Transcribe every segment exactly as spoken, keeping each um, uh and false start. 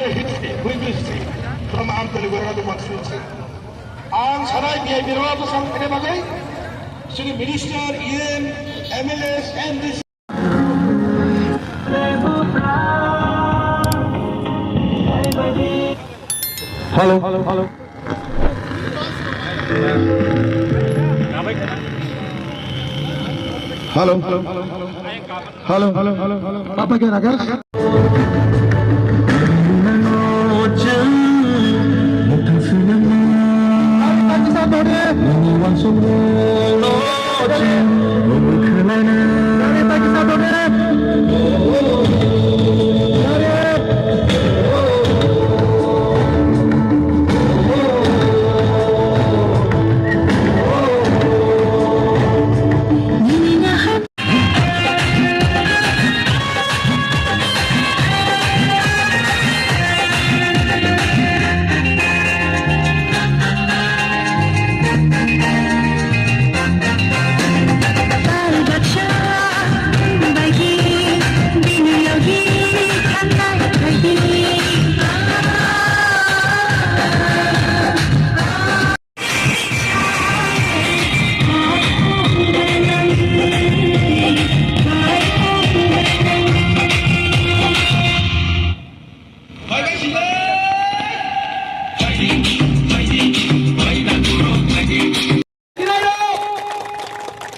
History, we will see from Amtali Goragadu constituency. Ang sanai B I B rok bwsang kene bagwi chini minister, E M, M L As and this. Hello, hello, hello. Hello, hello, hello, hello. Hello, hello, hello, hello. Papa ke raga?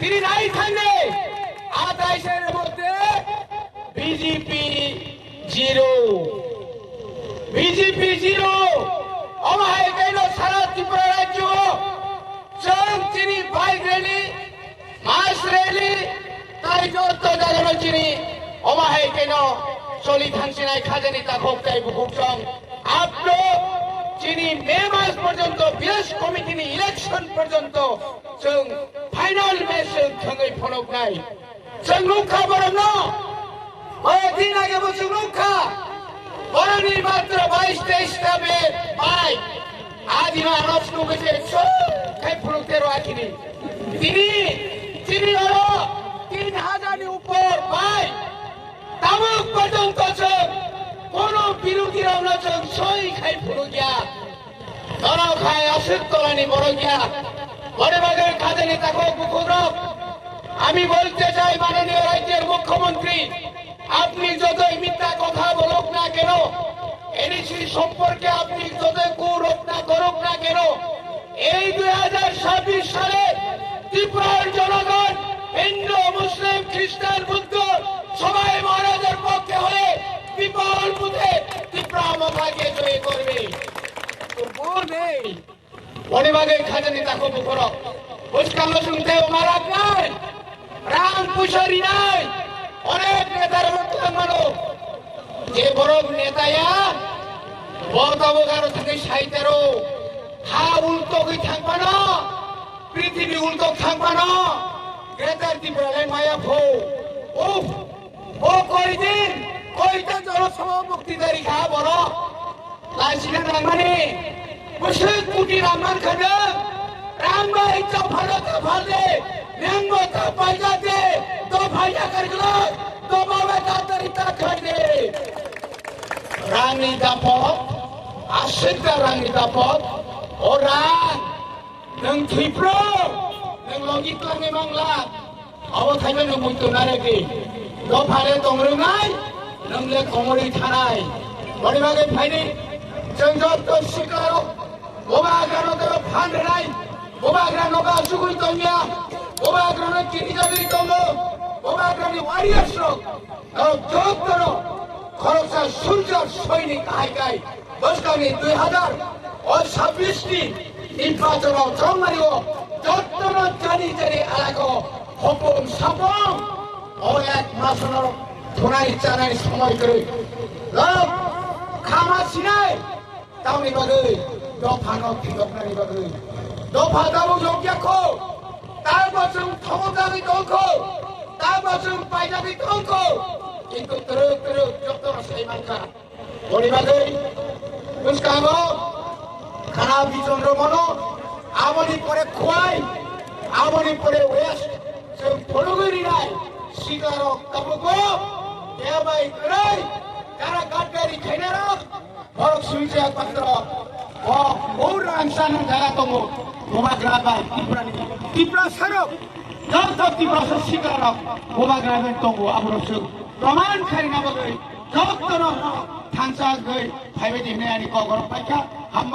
Tini nai thangni, atais er moddhe B J P zero. B J P zero. Omo hai kaino sara Tripura rajyo chwng chini bike rally, mass rally, tai jotto jagano chini omo hai kaino choli thangsinai khajani takhuk tai bukhuk chwng. Up to chini May mas porjonto village committee ni election porjonto chwng final match chwng thangwi phunuknai. Chwng nukha borokno. O din age bo chwng nukha. Borokni matro bais teis ta be bai. Adima anos nugwi se chwng khai phunuk tero akini. Tini, tini oro tin hajar ni upor bai. Tabuk porjonto chwng kono birodhi rokno chwng soi khai phunukya. Norok hai aswk tolani borok ya. Boni bagwi khajani takhuk bukhukrok. আমি বলতে চাই মাননীয় রাজ্যের মুখ্যমন্ত্রী, আপনি যতই মিথ্যা কথা বলুক না কেন, এনইসি সম্পর্কে আপনি যতই কুরূপ না করুক না কেন, এই দুই হাজার ছাব্বিশ সালে ত্রিপুরার জনগণ হিন্দু, মুসলিম, খ্রিস্টান, বুদ্ধ সবাই মহারাজের পক্ষে হয়ে বিপুল ভোটে ত্রিপুরা মথাকে জয়ী করবে। Boni bagwi khajani takhuk bukhukrok. Bwskango chwng tei wngma raknai, rang puisa rinai, onek neta rok twlang mano. Je borok neta ya, bo tabuk aro thangwi sai tero, ha ultogwi thang phano, prithibi ultok thang phano, Greater Tipraland maya pho. Uff, bo koi din, koita jolo sabha mukti dari kha borok. Laisina nangmani, bwswk kuti rang mankha nwng, rang bai dophano tapharle, nwngbo tapaijak de, dophai yakarglak, dophano tatari takhai de. Rangni dapot, aswk da rangni dapot, o rang, nwng thwipro, nwng logi twlangwi mangla. Abo thaibai nwng muitu narwgwi. Dophale tongrwngnai, nwng le komorwi thanai. Boni bagwi phaini, chwng jotto sikarok, bobagrano tei phan rwnai, bobagrano asugwi tongya, bobagrano kirijagwi tongo, bobagrani warriors rok, norok jottono khoroksa surjor soini kahai kai. Bwskangni dui hazar o sabbish ni nirbachon o chongmani o jottono jani jani alaka o hopong sapong o ek masono thunai chanai somoi kwrwi. Lok khama sinai tamni bagwi dophano thidoknani bagwi. Dopha tabuk yokya kho, tabo chwng thobok jagwi tong kho, tabo chwng paijagwi tong kho, kintu twrwk twrwk jottono sai mankha. Boni bagwi bwskango khana bichondro mono, aboni pore khwai, aboni pore west, chwng phunugwi rinai sikarok tabukbo kebai kwrwi, kara gadgari khainarok, Borok swijak patro, o, o rangchakni jaga tongo, Bubagra bai Tripurani, Tripura sarok, joto Tripura sar sikarok Bubagra bai tongo, aborok chwng proman khaina bagwi jotono thansa gwi phaibai di hinwi ani kok borok paikha, hamba.